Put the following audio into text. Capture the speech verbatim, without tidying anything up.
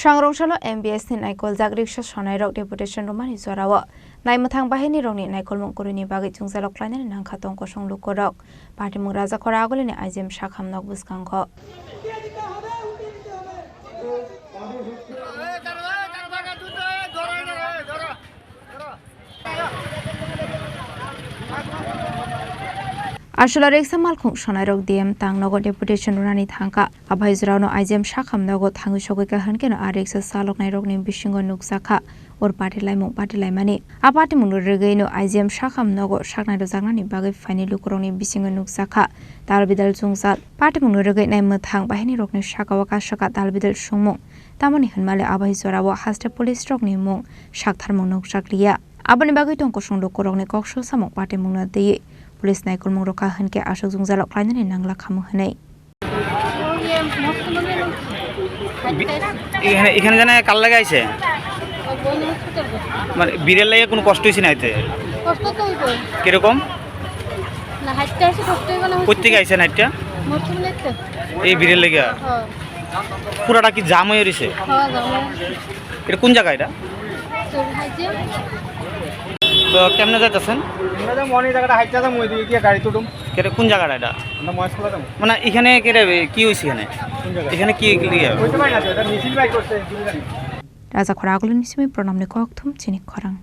Sangrong salo M B S ni naikoljak riksa sonairok deputation rwmani jorao naimwthang bahirirokni naikolmung kwrwini bagwi chwngsalok khlainani nangkha tong kosong lukurok. Patimung Rajakhor Agulini I G M sakham nok bwskango. Aswla riksa malkhung sonairok D M tang nogo deputation rwnani thangkha. Aphai jorano I G M sakham nogo thangwi sogwikha hwnkhe no a riksa chaloknairokni bisingo nukjakha ur patilaimung patilaimani. A patimungno rwgwino I G M sakham nogo saknai rwjaknani bagwi phaini lukurokni bisingo nukjakha tal bidal chwngjal. Patimungno rwgwi naimwthang bahirirokni sakao kasaka tal bidal songmung. Tamoni hwnmale abai jorao haste police rokni mung saktharmung nukjakliya. Aboni bagwi tong kosong lukurokni kok susamung patimungno twiwi police naikolmung rwkha hwnkhe aswk jwngjalo khlainani nangla khamu hwnwi. এখানে এখানে জানে কার লাগে আইছে? মানে বিড়ের লাগে কোনো কষ্ট হয়েছে না এতে? কষ্ট তো হইবই। কিরকম? না, হাঁটতে আসে কষ্ট হইব না, কোথেকে আইছেন হাঁটতে? মরসুম দেখতে। এই বিড়ের লেগে? হ্যাঁ। পুরাটা কি জাম হয়ে রয়েছে? হ্যাঁ, জাম হয়ে রয়েছে। এটা কোন জায়গা এটা? তো হাইটে। তো কেমনে যাইতেছেন? আমরা যাবো অনেক জায়গাটা হাইটে যাবো, ওই দিকে গিয়ে গাড়ি তুলুম। এটা কোন জায়গাটা এটা? আমরা মহেশখোলা যাবো। মানে এখানে কেটে কি হয়েছে এখানে? কোন জায়গা? এখানে কি, কি হয়েছে? ওই তো ভাই আছে, এটা মিছিল ভাই করছে, দূরে জানি। Rajakhor Agulini simi pranamni kokthum chini khorang.